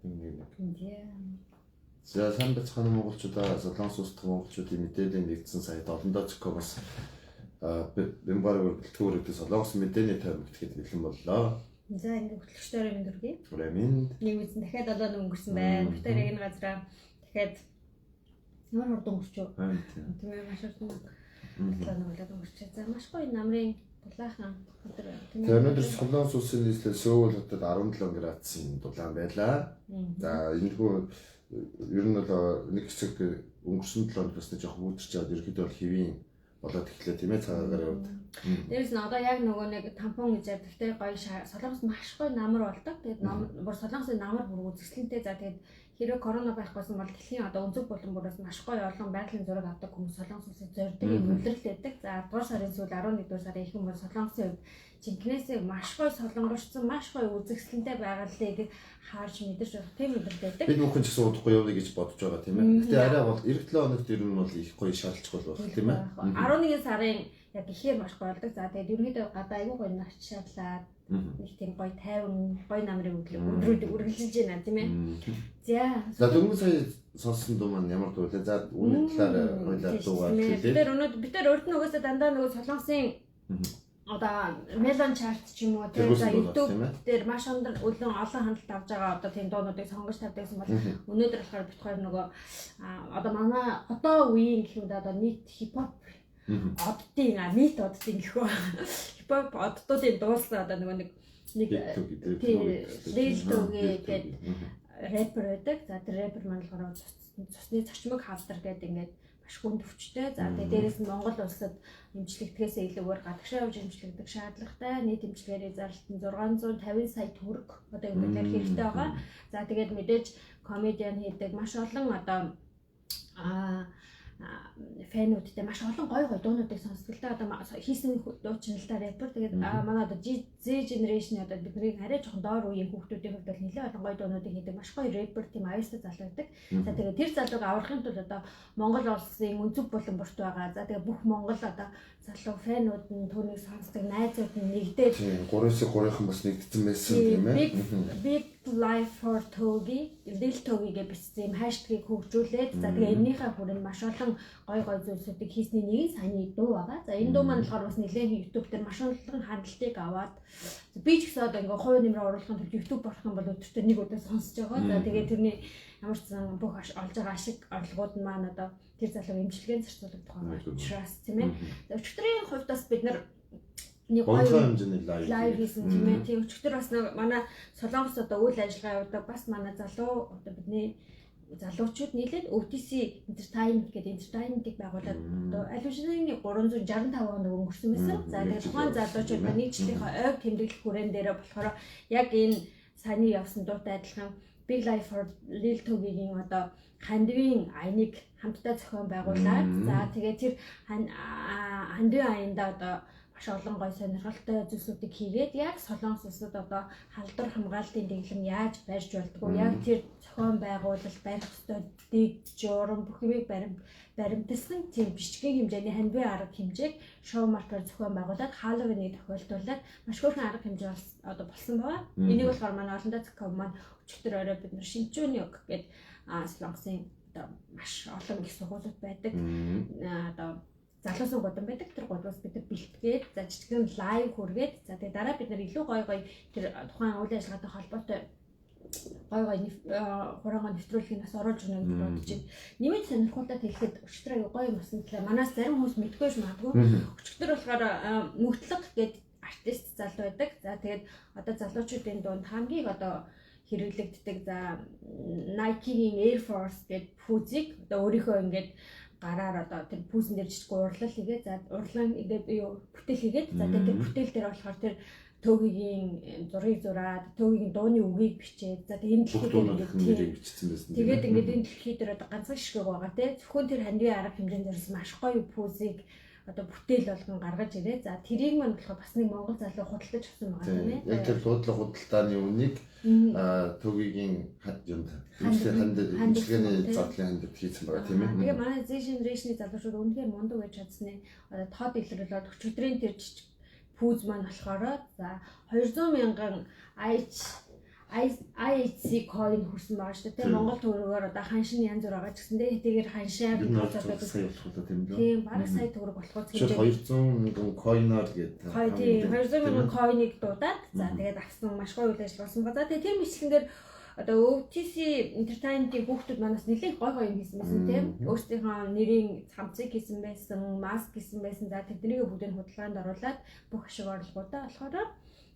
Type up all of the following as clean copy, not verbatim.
1 1 1. Yeah. За, сайн байцгаана, монголчуудаа. Солонгос улс дахь монголчуудын мэдээллийн нэгдсэн сайт олондоо зөкөөс бямгаар бэлтгэр гэдэг Солонгос мэдээний тойрог гэхэд бэлэн боллоо. За, ингээд хөтлөгчдөрөө мэнд хүргэе. Рамин. Нэг үзэн дахиад 7 өнгөрсөн байна. Бид тэр энэ газараа дахиад ямар хурдан өнгөрчөө. Тийм ээ, маш хурдан 7 болоод өнгөрчээ. За, маш гоё намрын дулаахан өдөр байна. Тийм Тэгээ өнөөдөр Солонгос улсын нийслэл Сөүл хотод 17 градусын дулаан байлаа. За, энэхүү ер нь бол нэг хэсэг өнгөрсөн 7 хоног бас нэг жоохон үүдэрч яваад, ерөөхдөө бол хэвийн болоод эхлэв, тийм ээ, цагаагаар яваад. Дээрээс нь одоо яг нөгөө нэг тампон гэж ярьдаг те, гоё Солонгос маш гоё намар болдог. Тэгээд бүр Солонгосын намар бүр үзэсгэлэнтэй. За, тэгээд хэрвээ корона байхгүйсэн бол дэлхийн одоо өнцөг булан бүрээс маш гоё олон байгалийн зураг авдаг хүмүүс Солонгос улсыг зорддог юм улирал байдаг. За, 10 дугаар сарын сүүл, 11 дугаар сарын ихэнх бол Солонгосын хувьд жинкнээсээ маш гоё солонгорчсон, маш гоё үзэсгэлэнтэй байгалыг харж мэдэрч болох тийм улирал байдаг. Бид бүхэн ч гэсэн удахгүй явъя гэж бодож байгаа, тийм ээ. Гэтэ арай бол эх 7 хоногт ер нь бол их гоё шалжгүй байх, тийм ээ. 11 сарын яг ихээр маш гоё болдог. За, тэгээд ерөнхийдөө гадаа айгүй гоё нарч шатлаад нэг тийм гоё тайван гоё намрын өдрүүд үргэлжилж байна, тийм ээ. За. За, дөнгөж сая сонссон дуу маань ямар дуу вэ? За, үүний талаар хоёлаа дуугаар хэлье. Бид өнөөдөр бид нар урд нь угаасаа дандаа нөгөө Солонгосын одоо Melon chart ч юм уу, тийм, за, YouTube дээр маш өндөр үлэн олон хандлт авч байгаа одоо тийм дуунуудыг сонгож тавьдагсан бол өнөөдөр болохоор бид хоёр нөгөө одоо манай одоо үеийн гэх юм да, одоо нийт хипхоп оддын, нийт оддын гэх үү, хипхоп оддуудын дуусан одоо нөгөө нэг нэг тийм Lil Togi гэдэг рэпер байдаг. За, тэр рэпер маань болохоор цусны цочмог хавдар гэдэг ингээд маш хүнд өвчтэй. За, тэгээ дээрээс нь Монгол улсад эмчлэгдэхээс илүүгээр гадагшаа явж эмчлэгдэх шаардлагатай. Нийт эмчилгээний зарлалт нь 650 сая төгрөг одоо юм дээр хэрэгтэй байгаа. За, тэгээд мэдээж комедиан хийдэг, маш олон одоо fan үүдтэй, маш олон гоё гоё дуунуудыг сонсдог л да. Одоо хийсэн дуучин л да, рэпер. Тэгээд манай одоо Z generation, одоо бидний арай жоохон доор үеийн хүүхдүүдийн хувьд бол нэлээд олон гоё дуунуудыг хийдэг, маш гоё рэпер, тийм аюултай залуу байдаг. За, тэгээд тэр залууг аврахын тулд одоо Монгол улсын өнцөг булан бүрт байгаа. За, тэгээд бүх Монгол одоо залуу fan ууд нь, түүнийг сонсдог найзууд нь нэгдээд 3-9 3-ын бас нэгдсэн байсан, тийм ээ. Big Life for Togi, Lil Togi гэж бичсэн юм hashtag ийг хөгжүүлээд, за, тэгээ энэнийхээ хүрээнд маш олон гоё гоё зүйлсүүдийг хийсний нэг нь саяны дуу байгаа. За, энэ дуу маань болохоор бас нэлээд YouTube дээр маш олон хандлтыг аваад, би ч гэсэн одоо ингээ хувь нэмрээ оруулахын тулд YouTube орох юм бол өдөртөө нэг удаа сонсож байгаа. За, тэгээ тэрний ямар ч сан бүх олж байгаа ашиг орлогууд нь маань одоо тэр залуу эмчилгээнд зарцуулагдах байгаа учраас, тийм ээ. За, өчигдрийн хувьд бас бид нар нэг гоё хэмжээний live live хийсэн, тийм ээ. Тийм, өчигдөр бас нэг манай Солонгос одоо үйл ажиллагаа явуулдаг бас манай залуу, одоо бидний залуучууд нийлээд OTC Entertainment гэдэг entertainment-ыг байгуулад одоо аль хэдийн 365 хоног өнгөрсөн байсан. За, тэгээд тухайн залуучууд нэг жилийнхээ ойг тэмдэглэх хүрээн дээрээ болохоор яг энэ саяны явсан дуутай адилхан Big Life for Lil Togi-гийн одоо хандивын аяныг хамтдаа зохион байгуулад, за, тэгээд тэр хандивын аяндаа одоо маш олон гоё сонирхолтой зүйлсүүдийг хийгээд, яг Солонгос улсад одоо халдвар хамгаалалтын дэглэм яаж барьж болдгоо, яг тэр зохион байгуулалт барих ёстой дэг журам бүх юмыг баримталсан тийм жижигхэн хэмжээний хандивын арга хэмжээг шоу маркер зохион байгуулад, Халлоуины тохиолдуулаад маш хөөрхөн арга хэмжээ одоо болсон байгаа. Энийг болохоор манай олондоо зохион маань өчигдөр орой бид нар Шинчүүньёк гэдэг Солонгосын одоо маш олон их сургуулиуд байдаг. Одоо залуусан гудам байдаг. Тэр гудамаас бид нар бэлтгээд, за, жижигхэн live хүргээд, за, тэгээ дараа бид нар илүү гоё гоё тэр тухайн үйл ажиллагаатай холбоотой гоё гоё хураангоо нэвтрүүлгийг бас оруулж өгнө гэж бодож байна. Нэмээд сонирхолтой хэлэхэд өчигдөр аягүй гоё юм болсон талаа манаас зарим хүмүүс мэдгүй ш магадгүй. Өчигдөр болохоор Мөгтлөг гээд артист залуу байдаг. За, тэгээд одоо залуучуудын дунд хамгийн одоо хэрэглэгддэг, за, Nike-гийн Air Force гээд пүүзийг одоо өөрийнхөө ингээд гараар одоо тэр пүүзэн дээр жижиг урлал хийгээд, за, урлан ингээд юу бүтээл хийгээд, за, тэгээд тэр бүтээл дээр болохоор тэр Төгигийн зургийг зураад, Төгигийн дууны үгийг бичээд, за, тэгээд энэ дэлхий дээр ингээд нэрийг бичсэн байсан. Тэгээд ингээд энэ дэлхий дээр одоо ганцхан ширхэг байгаа, те, зөвхөн тэр хандивын арга хэмжээнд зориулсан маш гоё пүүзийг одоо бүтээл болгон гаргаж ирээ. За, тэрийг маань болохоор бас нэг монгол залуу худалдаж авсан байгаа, тийм ээ. Яг тэр дуудлага худалдааны үнийг Төгийн юунд ханд имчилгээний задлын хандад хийсэн байгаа, тийм ээ. Тэгээ манай Z generation-ы залуучууд үнэхээр мундаг гэж чадсны одоо тод илрүүлээд өчигдрийн тэр жижиг пүүз маань болохоор, за, 200 мянган IH IHC coin хүрсэн байгаа шүү дээ. Монгол төгрөгөөр одоо ханшин янз бүр байгаа ч гэсэн дээ. Тэгэхээр ханшаа сая болох уу тийм үү? Тийм, бараг сая төгрөг болох гэж. 200 мянган coin-оор гэдэг. Тийм, 200 мянган coin-ыг дуудаад за тэгээд авсан маш гоё үйл ажиллагаа болсон ба. За тэгээд тэр мэтлэнгээр одоо OTC Entertainment-ийн хүүхдүүд манаас нэлээд гой гой юм хийсэн байсан тийм. Өөрсдийнхөө нэрийн цамцыг хийсэн байсан, маск хийсэн байсан. За тэднийг бүгдийг худалдаанд оруулаад бүх ашиг орлогоудаа болохоор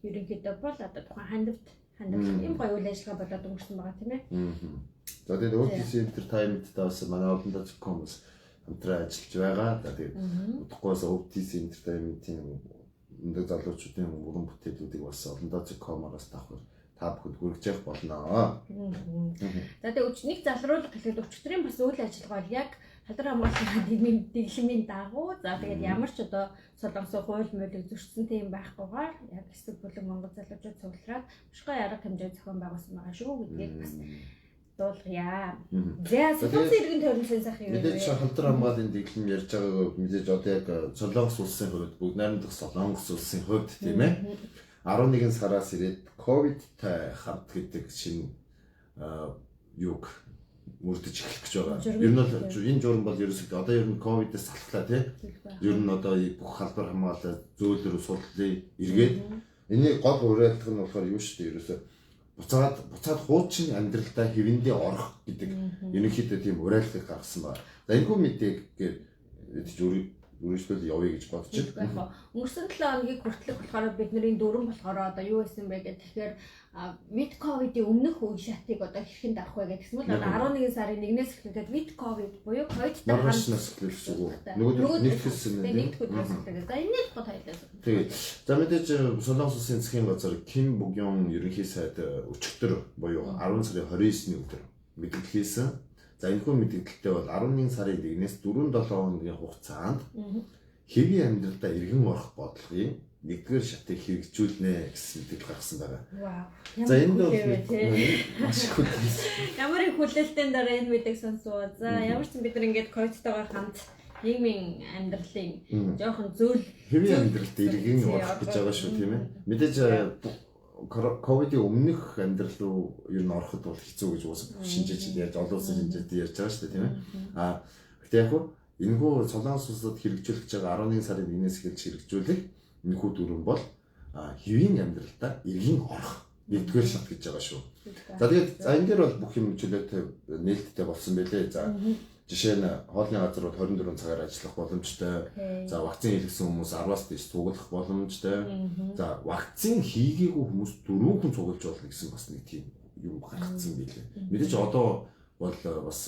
ерөнхийдөө бол одоо тухайн хандивт ийм гоё үйл ажиллагаа болоод өнгөрсөн байгаа тийм ээ. За тэгээд OTC Entertainment-тай бас манай Olonda.com бас хамтран ажиллаж байгаа. За тэгээд удахгүй бас OTC Entertainment-ийн өндөр залуучуудын уран бүтээлүүдийг бас Olonda.com-оос давхар та бүхэнд хүргэж явах болно. За тэгээд нэг залруулга хэлэхэд өчигдрийн бас үйл ажиллагаа бол яг халдвар хамгааллын дэглэмийн дагуу за тэгээд ямар ч одоо Солонгосын хууль муулийг зөрчсөн тийм байхгүйгээр яг хэсэг бүлэг Монгол залуучууд цуглараад маш гоё арга хэмжээ зохион байгуулсан байгаа шүү гэдгийг бас дуулгая. За Солонгосын иргэн тойрон сайхан юм. Мэдээж халдвар хамгааллын дэглэм ярьж байгааг мэдээж одоо яг Солонгос улсын хувьд бүгд найрамдах Солонгос улсын хувьд тийм ээ 11 сараас ирээд ковидтай хамт гэдэг шинэ юуг мөрдөж эхлэх гэж байгаа. Ер нь бол энэ журам бол ерөөсөө одоо ер нь ковидээс салхлаа тий. Ер нь одоо бүх халдвар хамгаалал зөөлрөө судлалыг эргээд энэний гол уриалга нь болохоор юу шүү дээ ерөөсөө буцаад хуучин амьдралдаа хэвэндээ орох гэдэг ерөнхийдөө тийм уриалгыг гаргасан байна. За энэхүү мэдээг гэж үргэлжлүүл явъя гэж бодож байна. Өнгөрсөн 7 хоногийг хүртэлх болохоор бидний дөрөн болохоор одоо юу байсан бэ гэхээр тэгэхээр with COVID-ийн өмнөх үе шатыг одоо хэрхэн дарах вэ гэсэн бол 11 сарын 1-ээс эхлээд with COVID буюу COVID-тай маргаашнаас эхлэх гэсэн үг. Нөгөө нэгтгэсэн нь нэгдэх өдрөөс эхлээд. За энэний тухай тойлоо. Тэгээд за мэдээж Солонгос улсын засгийн газар Ким Бугён ерөнхий сайд өчигдөр буюу 10 сарын 29-ний өдөр мэдгэл хийсэн. За энэхүү мэдээлэлтэй бол 11 сарын 1-ээс 4-7 хоногийн хугацаанд хэвийн амьдралдаа эргэн орох бодлогын нэгдүгээр шатыг хэрэгжүүлнэ гэсэн мэдээлэл гаргасан байгаа. Вау. За энд бол маш их хүлээлт. Ямар их хүлээлтийн дараа энэ мэдээг сонсов. За ямар ч бид нар ингээд ковидтойгоор хамт нийгмийн амьдралын жоохон зөөл хэвийн амьдралд эргэн орох гэж байгаа шүү тийм ээ. Мэдээж ковидын өмнөх амьдрал руу ер нь ороход бол хэцүү гэж уус шинжээчд ярьж олон улсын шинжээчд ярьж байгаа шүү дээ тийм ээ. А гэхдээ яг хөө энэхүү Солонгос улсад хэрэгжүүлэх гэж байгаа 11 сарын 1-ээс эхэлж хэрэгжүүлэх энэхүү дүрэм бол хэвийн амьдралдаа эргэн орох нэгдүгээр шат гэж байгаа шүү. За тэгээд за энэ дээр бол бүх юм чөлөөтэй нээлттэй болсон байлээ. За жишээ нь хоолны газрууд 24 цагаар ажиллах боломжтой. За вакцин хийлгэсэн хүмүүс 10-аас дээш цуглах боломжтой. За вакцин хийгээгүй хүмүүс 4 хүн цуглаж болно гэсэн бас нэг тийм юм гаргацсан байлээ. Мэдээж одоо бол бас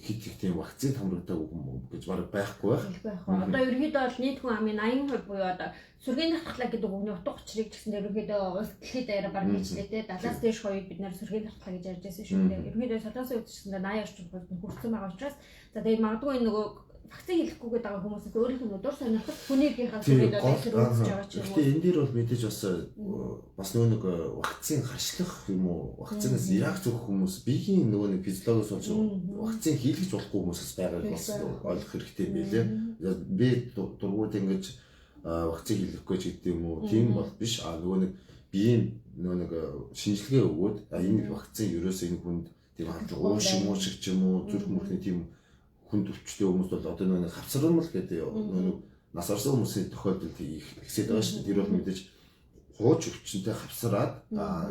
хит их тийм вакцин хамрагдаагүй хүн гэж бараг байхгүй байх. Одоо ерөнхийдөө бол нийт хүн амын 80% буюу одоо сүргийн татгалаа гэдэг үгний утга учирыг ч гэсэн ерөнхийдөө улс дэлхийд даяараа бараг хийчлээ те 70-аас дээш хувийг бид нэр сүргийн татгалаа гэж ярьж байсан шүү дээ. Ерөнхийдөө Солонгосын үед ч гэсэн 80 орчим хувьд нь хүрсэн байгаа учраас за тэгээд магадгүй энэ нөгөө вакцин хийлгэхгүй гэдэг байгаа хүмүүсээс өөрийнх нь дур сонирхол хүнийхээ сүргээд одоо зэрэг байгаа ч юм уу. Гэхдээ энэ дээр бол мэдээж бас нөгөө нэг вакцин харшлах юм уу? Вакцинаас реакц өгөх хүмүүс биеийн нөгөө нэг физиологиос болж вакцин хийлгэж болохгүй хүмүүсээс байгааг бас ойлгох хэрэгтэй юм билээ. Би дургуут ингэж вакцин хийлгэхгүй ч гэдэг юм уу? Тийм бол биш. А нөгөө нэг биеийн нөгөө нэг шинжилгээ өгөөд энэ вакцин ерөөсөө энэ хүнд тийм уушиг муушиг ч юм уу зүрх мөрхний тийм хүнд өвчтэй хүмүүс бол одоо нэг хавсармал гэдэг нэг нас орсон хүмүүсийн тохиолдолд их ихсээд байгаа шүү дээ. Тэр бол мэдээж хууч өвчнөд хавсараад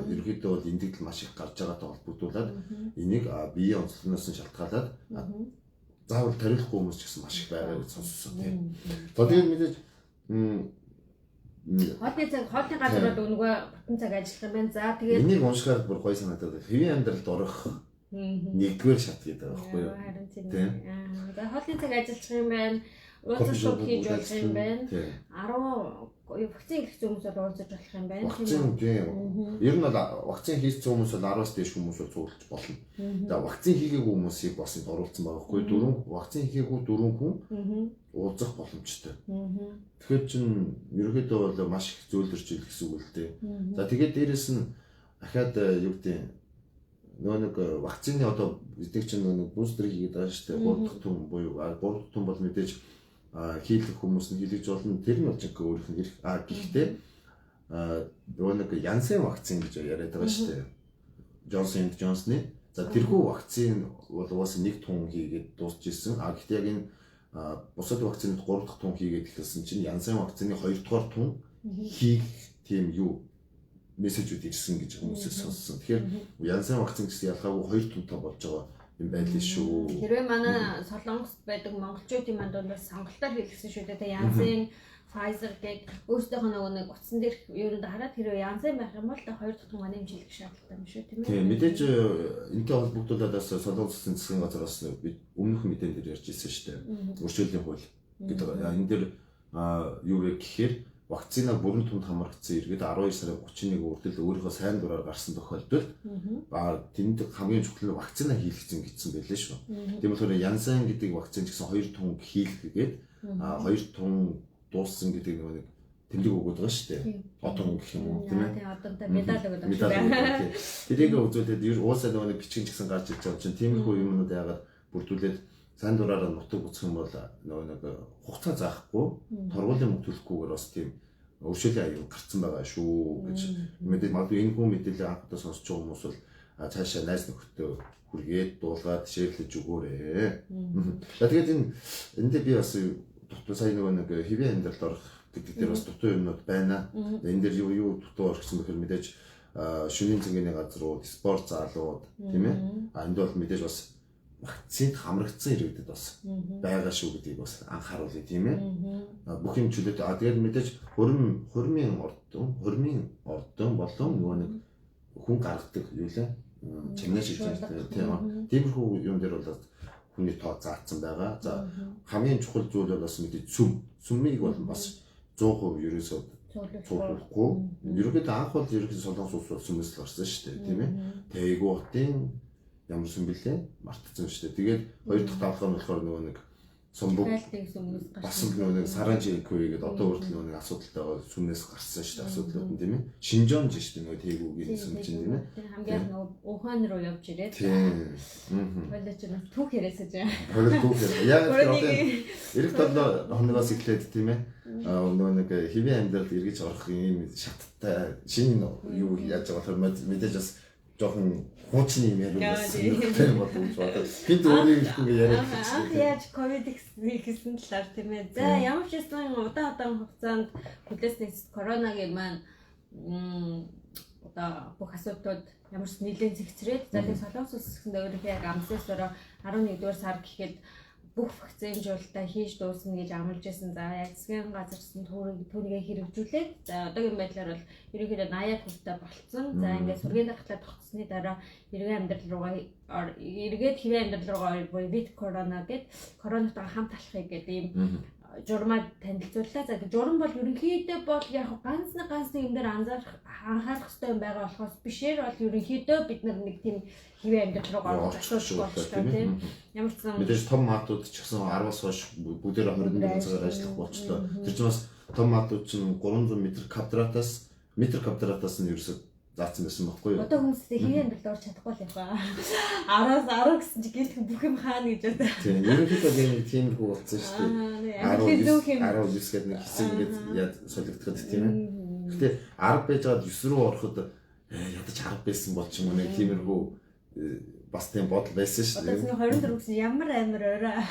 ерөнхийдөө бол эндэгдэл маш их гарч байгаатай холбогдуулаад энийг биеийн онцлогноос нь шалтгаалаад заавал тариулахгүй хүмүүс ч гэсэн маш их байгаа гэж сонссон тийм. За тэгээд мэдээж хоолны цаг хоолны газар бол нөгөө бүтэн цаг ажиллах юм байна. За тэгээд энийг уншихаар бүр гоё санагдаад хэвийн амьдралд орох нэгдүгээр шат гэдэг байгаа байхгүй юу? Харин тийм. За хоолны цаг ажиллах юм байна. Уулзах хийж болох юм байна. 10 вакцин хийсэн хүмүүс бол уулзаж болох юм байна. Вакцин тийм. Ер нь бол вакцин хийсэн хүмүүс бол 10-аас дээш хүмүүс бол цуглаж болно. За вакцин хийгээгүй хүмүүсийг бас энд оруулсан байгаа байхгүй юу? Вакцин хийгээгүй 4 хүн уулзах боломжтой. Тэгэхээр чин ерөнхийдөө бол маш их зөөлрч ил гэсэн үг л дээ. За тэгээд дээрэс нь ахаад юу гэдэг нөгөө нэг вакцины одоо эдэг чинь нөгөө нэг бустер хийгээд байгаа шүү дээ. 3 дахь түн буюу 3 дахь түн бол мэдээж хийлэх хүмүүс нь хийлгэж болно. Тэр нь бол жинхэнэ өөрийнх нь эрх. Гэхдээ нөгөө нэг Янсен вакцин гэж яриад байгаа шүү дээ. Johnson & Johnson-ы. За тэрхүү вакцин бол угаасаа нэг тун хийгээд дуусч ирсэн. А гэхдээ яг энэ бусад вакцинууд 3 дахь тун хийгээд эхэлсэн чинь Янсан вакцины 2 дугаар тун хийх тийм юу мессежүүд ирсэн гэж хүмүүсээс сонссон. Тэгэхээр Янсан вакцин гэсэн ялгаагүй 2 тунтай болж байгаа юм байлээ шүү. Хэрвээ манай Солонгост байдаг монголчуудын манд бол сонголтоор хийлгэсэн шүү дээ. Тэгээ Янсан, Pfizer гээд өөрсдийнхөө нөгөө нэг утсан дээрх юунд хараад хэрвээ Янсан байх юм бол та 2 дахь тун нэмжлэх шаардлагатай юм шүү, тийм ээ. Тийм, мэдээж энэтэй холбогдуулаад бас Солонгос улсын засгийн газараас бид өмнөх мэдээн дээр ярьж ирсэн шүү дээ. Өршөөлийн хууль гэдэг. Энэ дээр юу вэ гэхээр вакцина бүрэн түнд хамрагдсан иргэд 12 сарын 31 хүртэл өөрийнхөө сайн дураар гарсан тохиолдолд тэнд хамгийн чухал нь вакцина хийлгэсэн гэсэн байлээ шүү. Тийм болохоор Янсан гэдэг вакцин ч гэсэн 2 тун хийлгэгээд 2 тун дууссан гэдэг нэг тэмдэг өгöd байгаа шүү дээ. Одон гэх юм уу, тийм ээ. Тийм, одонтой медаль өгöd байгаа шүү. Тэрийг үзүүлээд уусаа нөгөө нэг бичгэн ч гэсэн гарч ирж байгаа чинь тиймэрхүү юмнууд яагаад бүрдүүлээд сайн дураараа нутаг буцах юм бол нөгөө нэг хугацаа заахгүй, торгуулийн мөнгө төлөхгүйгээр бас тийм өршөөлийн аюул гарцсан байгаа шүү гэж мэдээж магадгүй энэ хүн мэдээлэл анх удаа сонсож байгаа хүмүүс бол цаашаа найз нөхдөд хүргээд дуулгаад шеэрлэж өгөөрэй. За тэгээд энэ дээр би бас дутуу сая нөгөө нэг хэвийн амьдралд орох гэдэг дээр бас дутуу юмнууд байна. Энэ дээр юу дутуу орох гэсэн бэхээр мэдээж шөнийн цэнгэний газрууд, спорт залууд тийм ээ. А энд бол мэдээж бас вакцинд хамрагдсан иргэдэд бас байгаа шүү гэдгийг бас анхааруулъя, тийм ээ. Бүх юм чөлөөтэй. А тэгээд мэдээж хурмын ордон болон нөгөө нэг хүн гаргадаг юу лээ? Чамнаа шиг тийм. Тиймэрхүү юм дээр бол хүний тоо заасан байгаа. За хамгийн чухал зүйл бол бас мэдээж сүм. Сүмийг бол бас 100% ерөөсөө цуглуулахгүй. Ерөнхийдөө анх бол ерөнхийдөө Солонгос улс бол сүмээс л гарсан шүү дээ, тийм ээ. Тэгүү хотын ямар сүм бэлээ? Мартцсан шүү дээ. Тэгээд хоёр дахь давлгаа нь болохоор нөгөө нэг Сумбуг бас л нөгөө нэг Саранжикү гэдэг одоо хүртэл нөгөө нэг асуудалтай сүмнээс гарсан шүү дээ, асуудлууд нь, тийм ээ. Шинжонж шүү дээ нөгөө Тэгүүгийн сүм чинь, тийм ээ. Хамгийн нөгөө Ухаан руу явж ирээд. Хойлоо ч бас түүх яриасаж байгаа. Хойлоо түүх яриа. Яг л одоо эх 7 хоногоос эхлээд, тийм ээ. Нөгөө нэг хэвийн амьдралд эргэж орох юм шаттай шинэ юу яаж байгаа болохоор мэдээж бас жоохон хуучны юм яриа бас сонирхолтой болов гэж бодоод бид өөрийн их ингээ яриад анх яаж ковид гэсэн талаар, тийм ээ. За ямар ч байсан удаан хугацаанд хүлээснээс коронагийн маань одоо бүх асуудлууд ямар ч нэлээд зэгцрээд за тийм Солонгос улс гэсэндээ өөрийнхөө яг амсаас 11-р сар гэхэд бүх вакцинжуулалтаа хийж дуусна гэж амлаж байсан. За яг засгийн газарсан түүнийгээ хэрэгжүүлээд за одоогийн байдлаар бол ерөнхийдөө 80% та болцсон. За ингээд сургийн дархлаа тогтсны дараа эргэн амьдрал руугаа эргээд хэвийн амьдрал руугаа буюу with corona гэд коронавитойгоо хамт алхахыг гэдэг ийм журмаар танилцууллаа. За журам бол ерөнхийдөө бол яг ганц нэг юм дээр анхаарах хэрэгтэй юм байгаа болохоос бишээр бол ерөнхийдөө бид нар нэг тийм хэвийн амьдрал руу орох болчихлоо, тийм. Ямар ч сан мэдээж том мадууд ч гэсэн 10-аас хойш бүгдээр 21 цагаар ажиллах болчлоо. Тэр чинь бас том мадууд чинь 300 метр квадратаас нь ерөөсөө заасан байсан байхгүй юу? Одоо хүмүүстэй хэвийн амьдралд орч чадахгүй л яваа. 10-аас 10 гэсэн чи гэлэх бүх юм хаана гэж бодоо. Тийм, ерөнхийдөө нэг тиймэрхүү болсон шүү дээ. 19 гэдэг нэг хэсэг ингээд яа солигдоход, тийм ээ. Гэтэ 10 байж байгаад 9 рүү ороход ядаж 10 байсан бол ч юм уу нэг тиймэрхүү бас тийм бодол байсан шүү дээ. Одоо 24 гэсэн ямар амар орой.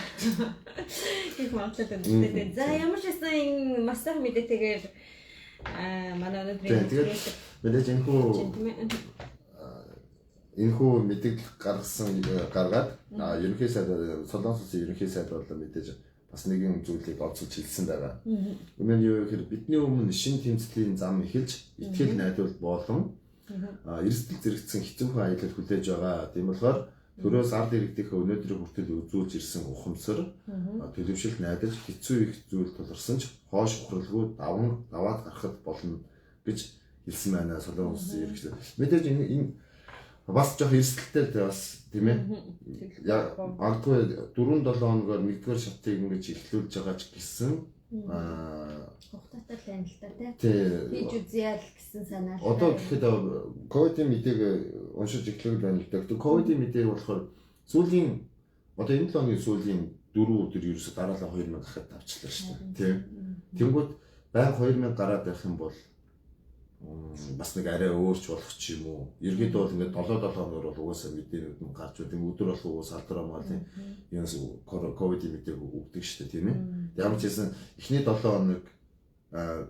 Их магадлал байна дээ. За ямар ч байсан энэ маш сайхан мэдээтэйгээр манай өнөөдрийн тэгээд мэдээж энэхүү мэдээлэл гаргасан гаргаад ерөнхий сайд Солонгос улсын ерөнхий сайд бол мэдээж бас нэгэн зүйлийг онцолж хэлсэн байгаа. Үнэн нь юу гэхээр бидний өмнө шинэ тэмцлийн зам эхэлж итгэл найдвар болон эрсдэл зэрэгцсэн хэцүүхэн аялал хүлээж байгаа. Тийм болохоор төрөөс ард иргэдийнхээ өнөөдрийг хүртэл үзүүлж ирсэн ухамсар төлөвшөлт найдаж хэцүү их зүйл тулгарсан ч хоош ухралгүй даваад гарахад болно гэж хэлсэн байна Солонгос улсын ерөнхий. Мэдээж энэ бас жоох эрсдэлтэй бас тийм ээ. Магадгүй 4-7 хоногоор 1-р шатыг ингэж эхлүүлж байгаа ч гэсэн хугацаатай л байна л та тий. Хийж үзье л гэсэн санаа. Одоо гэхэд ковидын мэдээг уншиж эхлэх байна л да. Гэхдээ ковидын мэдээг болохоор сүүлийн одоо энэ 7 хоногийн сүүлийн 4 өдөр ерөөсө дараалал 2000 гарахад тавчлаа шүү дээ. Тийм. Тэнгүүд байнга 2000 гараад байх юм бол бас нэг арай өөрч болох ч юм уу. Ерөнхийдөө бол ингээд 7-7 хоногор бол угаасаа мэдээнүүд нь гарч байдаг. Өдөр болох угаас алдар хамгааллын юунаас ковидын мэдээг өгдөг шүү дээ, тийм ээ. Ямар ч байсан эхний 7 хоног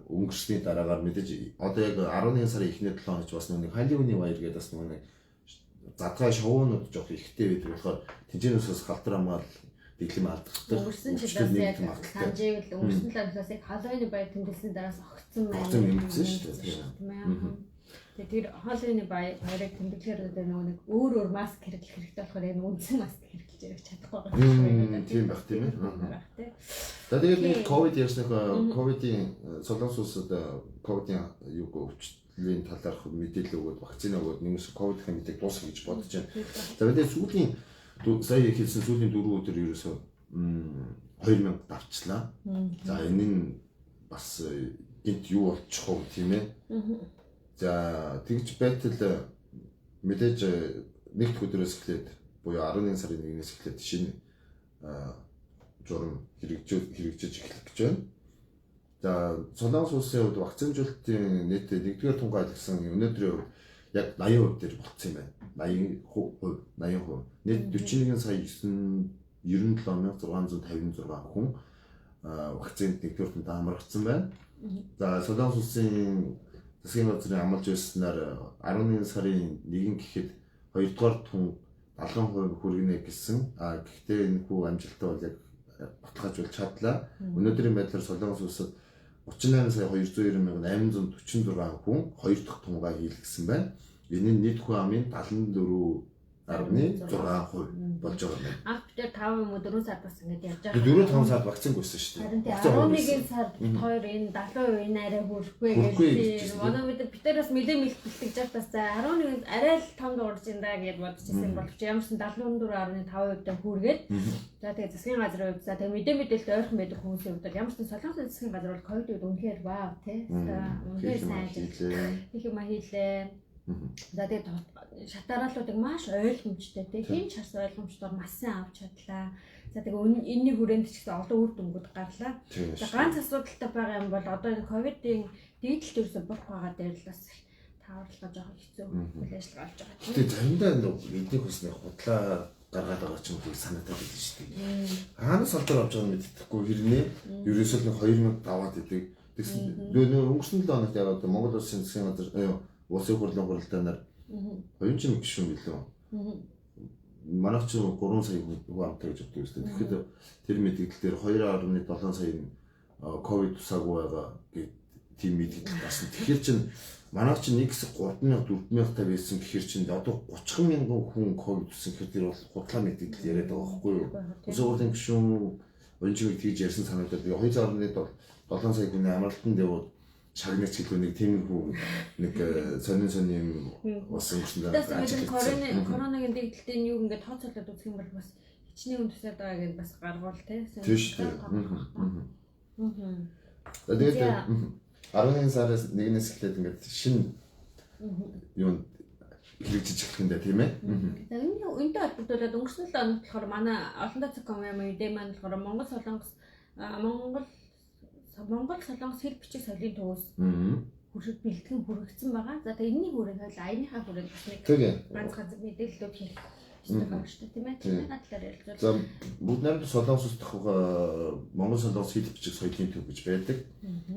өнгөрсний дараагаар мэдээж одоо яг 11 сарын эхний 7 хоногч бас нэг Халиуны баяр гэдэг бас нэг задгай шоунууд жоох ихтэй байдаг болохоор тэнцэнээс бас халтар хамгаал дэглэм алдагдах. Өнгөрсөн жилээс яг санаж ивэл өнгөрсөн жилээс яг Халлоуины баяр тэмдэглэсэн дараас огцсон байна. Огцсон нэмэгдсэн шүү дээ. Тэгээ тэр Халлоуины баярыг тэмдэглэхээр одоо нөгөө нэг өөр өөр маск хэрэглэх хэрэгтэй болохоор яг үндсэн маск хэрэглэж ярих чадахгүй байгаа. Тийм байх тийм ээ. За тэгээд нэг ковид ярьсныхаа ковидын Солонгос улсад ковидын юг өвчлөлийн талаарх мэдээлэл өгөөд вакцина өгөөд нэмээс ковидын мэдээг дуусгах гэж бодож байна. За мэдээ сүүлийн сая хэлсэн сүүлийн 4 өдөр ерөөсөө 2000 давчлаа. За энэ нь бас гинт юу болчих вэ тийм ээ. За тэгж байтал мэдээж нэгд өдрөөс эхлээд буюу 11 сарын 1-ээс эхлээд шинэ журам хэрэгжиж эхлэх гэж байна. За Солонгос улсын хувьд вакцинжуулалтын нийт 1-р тунгаа гэсэн өнөөдрийн хувьд яг 80% дээр болцсон юм байна. 80%, 80%. Нийт 41 сая 97656 хүн вакцинд 1-р тунгаа хамрагдсан байна. За Солонгос улсын засгийн газрын амлаж байснаар 11 сарын 1 гэхэд 2-р тун 70% хүргэнэ гэсэн. А гэхдээ энэ хүү амжилттай бол яг баталгаажуулж чадлаа. Өнөөдрийн байдлаар Солонгос улсад 38 сая 290,846 хүн 2 дахь тунгаа хийлгэсэн байна. Энэ нь нийт хүн амын 74.6% болж байгаа юм байна. Анх бид 5 юм уу 4 сар бас ингэж ярьж байгаа. 4-5 сард вакцин гүйсэн шүү дээ. 11 сард хоёр энэ 70% энэ арай хүрэхгүй гэж. Манай бид тэр бас нэлээд бэлтгэж байхдаа за 11-нд арай л том дуурж ин да гэж бодож ирсэн боловч ямар ч 74.5% дээр хүргээд за тэгээ засгийн газрын хувьд за тэгээ мэдээлэлд ойрхон байдаг хүмүүсийн хувьд ямар ч Солонгосын засгийн газар бол ковид үед үнэхээр вау тий. Үнэхээр сайн ажиллаа. Их юм хийлээ. За тэгээд шатараалуудыг маш ойлгомжтой тий хэн ч харс ойлгомжтойгоор маш сайн авч чадлаа. За тэгээ энэний хүрээнд ч гэсэн олон үр дүнгууд гарлаа. За ганц асуудалтай байгаа юм бол одоо энэ ковидын дээдэлт ерөөсө бурх байгаа дээр л бас тааварлага жоохон хэцүү үйл ажиллагаа болж байгаа. Тэгээ заримдаа бидний хүснээ худлаа гаргаад байгаа ч юм уу санаатай байдаг шүү дээ. Хаанаас салдар авч байгааг мэддэхгүй хэрнээ ерөөсөө нэг 2000 даваад идэг. Тэгсэн өнгөрсөн 7 хоногт яг одоо Монгол улсын засгийн газар улсын хурлын хуралдаанаар 2 жин гишүүн билүү. Манайх ч 3 сая хүн амтай гэж боддог юм. Тэгэхээр тэр мэдээлэл дээр 2.7 сая ковид тусаагүй байгаа гэд тийм мэдээлэл гарсан. Тэгэхээр чин манайх чинь нэг хэсэг 3000 4000 та байсан гэхэр чин одоо 30,000 хүн ковид тусан гэхэр тэр бол худлаа мэдээлэл яриад байгаа байхгүй юу? Улсын хурлын гишүүн оюун чимэг тэгж ярьсан санагдаад 2.7 сая хүний амралтанд яваад шагнаж хэлүү нэг тиймэрхүү нэг сонин сонин юм бас өнгөрсөн дараа ажигласан. Коронагийн дэгдэлтийн юу ингээд тооцоолоод үзэх юм бол бас хичнээн хүн тусаад байгаа гэдээ бас гаргуул тий. Тийм шүү дээ. Тэгээд 11 сараас 1-ээс эхлээд ингээд шинэ юунд хэрэгжиж эхлэх юм да тийм ээ. Энэ үнэтэй холбогдуулаад өнгөрсөн 7 хоногт болохоор манай олон тооцоо мэдээ маань болохоор Монгол Солонгос Монгол Солонгос хэл бичиг соёлын төвөөс хүрэх бэлтгэн хүргэсэн байгаа. За тэгээ энэний хүрээнд хойл аяныхаа хүрээнд бас нэг ганц ганц мэдээллүүд хийх ёстой байгаа шүү дээ тийм ээ. Тэрний талаар ярилцвал. За бүгд найрамд Солонгос улс дахь Монгол Солонгос хэл бичиг соёлын төв гэж байдаг.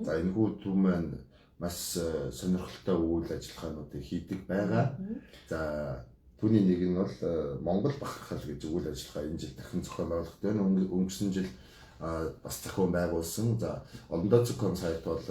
За энэхүү төв маань маш сонирхолтой үйл ажиллагаануудыг хийдэг байгаа. За түүний нэг нь бол Монгол бахархал гэж үйл ажиллагаа энэ жил дахин зохион байгуулагдав. Өнгөрсөн жил бас зохион байгуулсан. За Олондоо.com сайт бол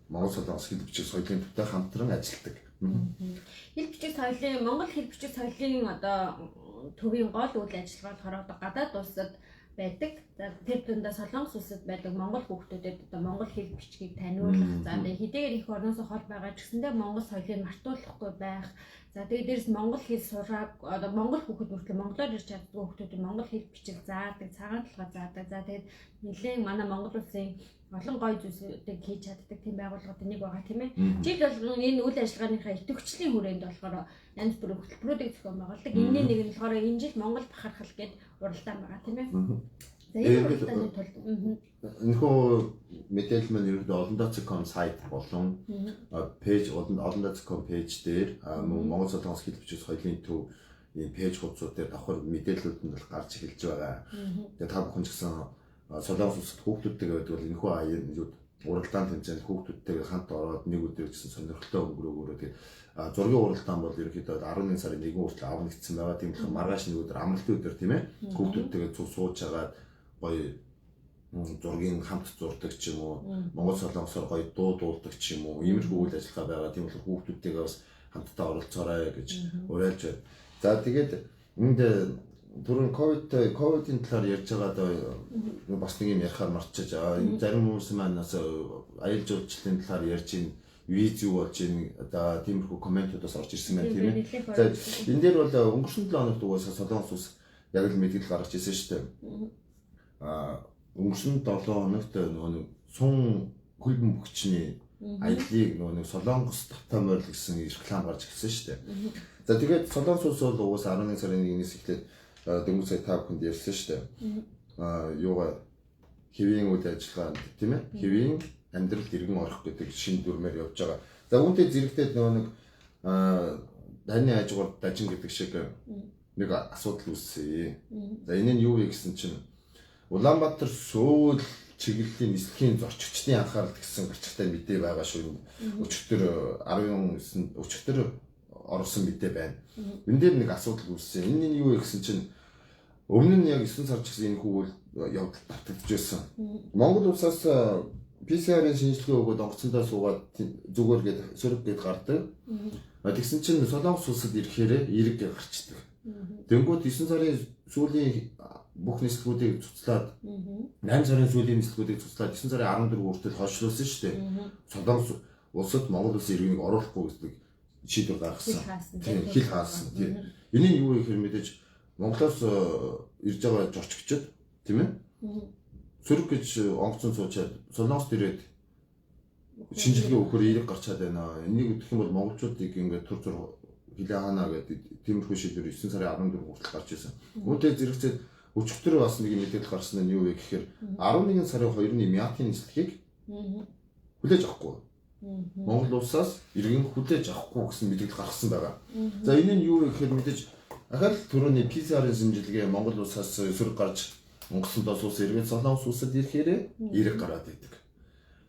Монгол Солонгос хэл бичиг соёлын төвтэй хамтран ажилладаг. Хэл бичиг соёлын Монгол хэл бичиг соёлын одоо төвийн гол үйл ажиллагаа болохоор одоо гадаад улсад байдаг. За тэр дундаа Солонгос улсад байдаг монгол хүүхдүүдэд одоо монгол хэл бичгийг таниулах. За тэгээ хэдийгээр их орноос хол байгаа ч гэсэндээ монгол соёлыг мартуулахгүй байх. За тэгээ дээрс монгол хэл сурааг одоо монгол хүүхэд мөртлөө монголоор ярьж чаддгүй хүүхдүүдэд монгол хэл бичиг заадаг, цагаан толгой заадаг. За тэгээд нэлээд манай Монгол улсын олон гоё зүйлсүүдийг хийж чаддаг тийм байгууллагууд нэг байгаа тийм ээ. Жил болгон энэ үйл ажиллагааныхаа идэвхжлийн хүрээнд болохоор янз бүрийн хөтөлбөрүүдийг зохион байгуулдаг. Энэний нэг нь болохоор энэ жил Монгол бахархал гээд уралдаан байгаа тийм ээ. За энэ уралдааны тулд энэхүү мэдээлэл маань ерөнхийдөө olon.com сайт болон page olon.com page дээр мөн Монгол Солонгос хэл бичиг соёлын төв ийм page хуудсууд дээр давхар мэдээллүүд нь бол гарч эхэлж байгаа. Тэгээ та бүхэн ч гэсэн Солонгос улсад хүүхдүүдтэйгээ байдаг бол энэхүү аян уралдаан тэмцээнд хүүхдүүдтэйгээ хамт ороод нэг өдөр гэсэн сонирхолтой өнгөрөөгөөрөө тэгээд зургийн уралдаан бол ерөнхийдөө 11 сарын 1 хүртэл авнагдсан байгаа. Тийм болохоор маргааш нэг өдөр амралтын өдөр тийм ээ. Хүүхдүүдтэйгээ цуг сууж агаад гоё зургийн хамт зурдаг ч юм уу, Монгол Солонгосоор гоё дуу дуулдаг ч юм уу, иймэрхүү үйл ажиллагаа байгаа. Тийм болохоор хүүхдүүдтэйгээ бас хамтдаа оролцоорой гэж уриалж байна. За тэгээд энд түрүүн ковидын талаар ярьж байгаад бас нэг юм ярихаар мартчихаж энэ зарим хүмүүс маань бас аялал жуулчлалын талаар ярьж байна. Виз юу болж байна одоо тиймэрхүү комментуудаас орж ирсэн байна тийм ээ. За энэ дээр бол өнгөрсөн 7 хоногт угаасаа Солонгос улс яг л мэдээлэл гаргаж ирсэн шүү дээ. Өнгөрсөн 7 хоногт нөгөө нэг сун хөлбөмбө бөхчний аяллыг нөгөө нэг Солонгос тавтай морил гэсэн реклам гарч ирсэн шүү дээ. За тэгээд Солонгос улс бол угаасаа 11 сарын 1-ээс эхлээд дөнгөж сая та бүхэнд ярьсан шүү дээ. Юугаа хэвийн үйл ажиллагаа тийм ээ. Хэвийн амьдрал иргэн орох гэдэг шинэ дүрмээр явж байгаа. За үүнтэй зэрэгтэй нөгөө нэг дайны хажуугаар дажин гэдэг шиг нэг асуудал үүссэн. За энэ нь юу вэ гэсэн чинь Улаанбаатар Сөүл чиглэлийн нислэгийн зорчигчдын анхаарал гэсэн гарчтай мэдээ байгаа шүү. Өчигдөр 19 өчигдөр орсон мэдээ байна. Энэ дээр нэг асуудал үүссэн. Энэ нь юу вэ гэсэн чинь өмнө нь яг 9 сар ч гэсэн энэ хүү явдал давтагдж байсан. Монгол улсаас PCR-ын шинжилгээ өгөөд онгоцондоо суугаад зүгээр гээд сөрөг гээд гардаг. Тэгсэн чинь Солонгос улсад ирэхээрээ эерэг гээд гарчдаг. Тэнгүүд 9 сарын сүүлийн бүх нислэгүүдийг цуцлаад 8 сарын сүүлийн нислэгүүдийг цуцлаад 9 сарын 14 хүртэл хойшлуулсан шүү дээ. Солонгос улсад Монгол улсын иргэнийг оруулахгүй гэдэг шийдвэр гаргасан. Хил хаасан. Тийм. Энэ нь юу гэхээр мэдээж Монголоос ирж байгаа зорчигчид тийм ээ. Сөрөг гэж онгоцон суучаад Солонгост ирээд шинжилгээ өгөхөөр эерэг гарчаад байна. Энийг өгөх юм бол монголчуудыг ингээд тур тур хилээ хаана гэдэг тиймэрхүү шийдвэр 9 сарын 14 хүртэл гарч ирсэн. Үүнтэй зэрэгцээд өчигдөр бас нэг мэдээлэл гарсан нь юу вэ гэхээр 11 сарын 2-ны Мятын нислэгийг хүлээж авахгүй. Монгол улсаас иргэн хүлээж авахгүй гэсэн мэдээлэл гаргасан байгаа. За энэ нь юу вэ гэхээр мэдээж ахаал түрүүний PCR-ын шинжилгээ Монгол улсаас сөрөг гарч онгоцондоо суусан эргээд Солонгос улсад ирэхээрээ эерэг гараад идэг.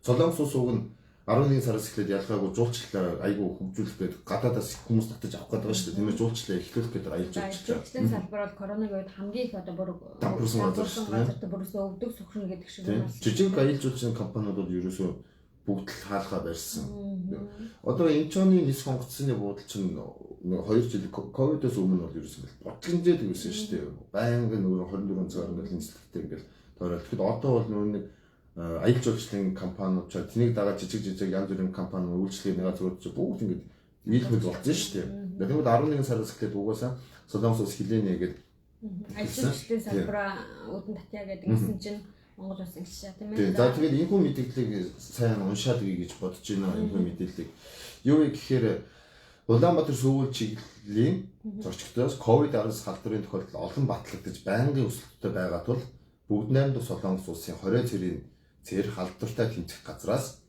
Солонгос улс уг нь 11 сараас эхлээд ялгаагүй жуулчлалаа айгүй хөгжүүлэх гээд гадаадаас хүмүүс татаж авах гээд байгаа шүү дээ. Тийм ээ жуулчлалаа эхлүүлэх гээд аялал жуулчлалын салбар бол коронавиг үед хамгийн их одоо бүр дампуурсан газар шүү дээ. Бүрөөсөө өвдөг сөхрөн гэдэг шиг байна. Жижиг аялал жуулчлалын компаниуд бол ерөөсөө бүгд л хаалгаа барьсан. Одоо Инчоны нисэх онгоцны буудал чинь 2 жил ковидоос өмнө бол ерөөсөө бодлогонжээд байсан шүү дээ. Байнгын нөгөө 24 цагаар ингээл нислэгтэй ингээл тойрол. Тэгэхэд одоо бол нөгөө нэг аялал жуулчлалын компаниуд ч тэнийг дагаад жижиг янз бүрийн компани үйлчлэгээ нэга зүгээр чи бүгд ингээд нийлмэл болсон шүү дээ. Тэгмээд 11 сараас эхлээд угаасаа Солонгос улс хилэнэ гэдэг аялал жуулчлалын салбараа үүдэн татья гэдэг гэсэн чинь Монгол улс ингэж тийм ээ. За тэгээд энэхүү мэдээллийг сайн уншаад өгье гэж бодож байна. Энэхүү мэдээллийг юу вэ гэхээр Улаанбаатар Сөүл чиглэлийн зорчигчдоос ковид-19 халдварын тохиолдол олон батлагдаж байнгын өсөлттэй байгаа тул бүгд найрамдах Солонгос улсын 20 цэрийн цэр халдвартай тэмцэх газраас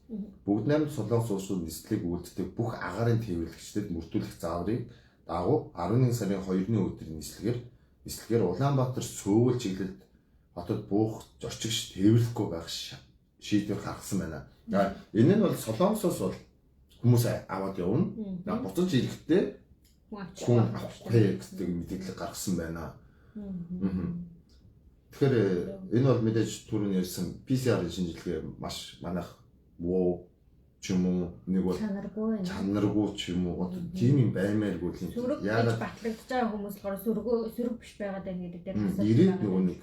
бүгд найрамдах Солонгос улсууд нислэг үйлддэг бүх агаарын тээвэрлэгчдэд мөрдүүлэх зааврыг дагуу 11 сарын 2-ны өдрийн нислэгээр Улаанбаатар Сөүл чиглэлд хотод буух зорчигч тээвэрлэхгүй байх шийдвэр гаргасан байна. Энэ нь бол Солонгосоос бол хүмүүс аваад явна. Буцаж ирэхдээ хүн авахгүй гэдэг мэдээлэл гаргасан байна. Тэгэхээр энэ бол мэдээж түрүүний ярьсан PCR-ын шинжилгээ маш манайх муу ч юм уу нэг бол чанаргүй ч юм уу одоо тийм юм баймааргүй л юм. Яагаад батлагдж байгаа хүмүүс болохоор сөрөг биш байгаад байна гэдэг дээр бас ирээд нөгөө нэг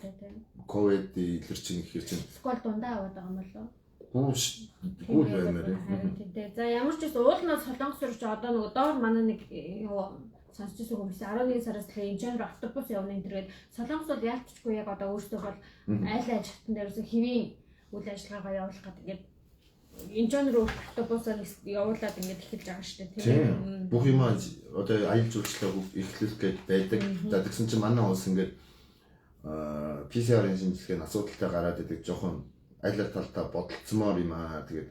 ковид илэрч ин гэхэр чинь сквал дундаа аваад байгаа юм болоо. Гүү баймаар. Тийм. За ямар ч үс уул нь Солонгос руу ч одоо нөгөө доор манай нэг юу сонсч ирсэн хүмүүс 11 сараас л Инчон руу автобус явна энэ төргээд Солонгос бол яалтчгүй яг одоо өөрсдөө бол айл айл шатан дээр ерөөсөө хэвийн үйл ажиллагаагаа явуулах гэдэг ингээд Инчон руу автобусаар явуулаад ингээд эхэлж байгаа шүү дээ тийм. Бүх юм одоо аялал жуулчлалаа эхлүүлэх гээд байдаг. За тэгсэн чинь манай улс ингээд PCR-ын шинжилгээ нь асуудалтай гараад идэг, жоохон аль аль талдаа бодолцмоор юм аа. Тэгээд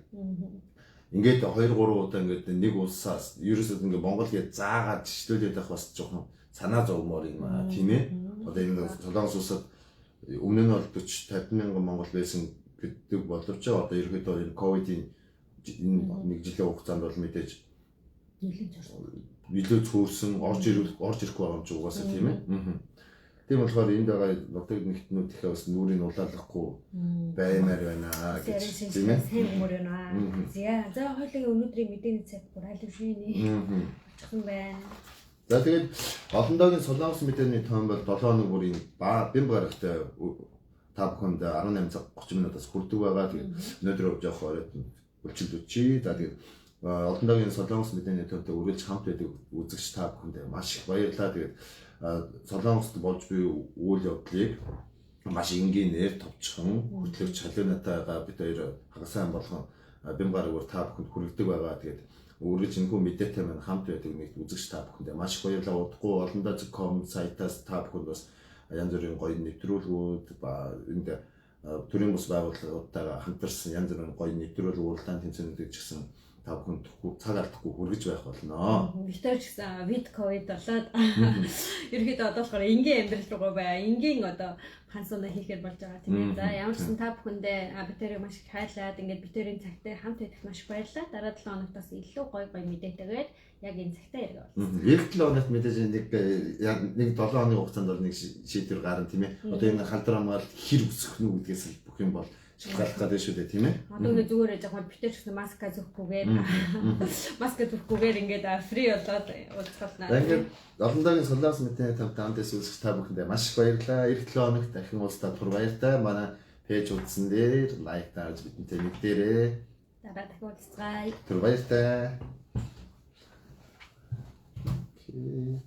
ингээд 2 3 удаа ингээд нэг улсаас ерөөсөө ингээд Монгол гэж заагаад шилжүүлээд байх бас жоохон санаа зовмоор юм аа, тийм ээ. Одоо энэ Солонгос улсад өмнө нь бол 40 50 мянган монгол байсан гэдэг боловч одоо ерөөдөө энэ ковидын энэ нэг жилийн хугацаанд бол мэдээж нэлээд цөөрсөн, орж ирэхгүй байгаа юм чи угаасаа, тийм ээ. Тийм болохоор энд байгаа нутаг нэгтнүүдийнхээ бас нүрийг улаалгахгүй баймаар байна гэж, тийм ээ. Сайн өмөр байна. За хоёулын өнөөдрийн мэдээний цаг бүр аль хэвшээний очихсан байна. За тэгээд олондоогийн Солонгос мэдээний тоон бол 7 хоног бүрийн бямба гарагтай та бүхэнд 18 цаг 30 минутаас хүрдэг байгаа. Тэгээд өнөөдөр жоох оройтон үлчилд өчье. За тэгээд олондоогийн Солонгос мэдээний төвтэй үргэлж хамт байдаг үзэгч та бүхэндээ маш их баярлалаа. Тэгээд Солонгост болж буй үйл явдлыг маш энгийнээр товчхон хөтлөгч Халиунатайгаа бид хоёр хагас сайн болгон бямба гарагт та бүхэнд хүргэдэг байгаа. Тэгээд үргэлж энэхүү мэдээтэй маань хамт байдаг нэг үзэгч та бүхэндээ маш их баярлалаа. Удахгүй олондоо.com сайтаас та бүхэнд бас янз бүрийн гоё нэвтрүүлгүүд ба энд төрийн бус байгууллагуудтайгаа хамтарсан янз бүрийн гоё нэвтрүүлэг, уралдаан тэмцээнүүдийг ч гэсэн та бүхэнд цаг алдахгүй хүргэж байх болно. Бид ч гэсэн with covid болоод ерөөхдөө одоо болохоор энгийн амьдрал руугаа бай. Энгийн одоо пансууна хийхээр болж байгаа, тийм ээ. За ямар ч сан та бүхэндээ бид тэрийг маш их хайрлаад ингээд бид тэрийн цагтаа хамт байдаг маш их баярлалаа. Дараа 7 хоногт бас илүү гоё гоё мэдээтэйгээр яг энэ цагтаа эргээ болсон. Эх 7 хоногт мэдээж нэг 7 хоногийн хугацаанд бол нэг шийдвэр гарна, тийм ээ. Одоо энэ халдвар хамгаалалт хэр өсөх нь гэдгээс бүх юм бол шалтгааллах гэдэг шүү дээ, тийм ээ. Одоо ингээд зүгээр жоохон битэр ч гэсэн маска зөхөхгүйгээр ингээд фри болоод уулзах болно. Ингээд олондоогийн Солонгос мэдээний тавтай хамт үзэгч та бүхэндээ маш их баярлалаа. Эх 7 хоногт дахин уулзтаа тур баяртай. Манай пэйж үзсэн дээр лайк дарж бидэнтэй мэдээрэй. Дараа дахин уулзцгаая. Түр баяртай. Окей.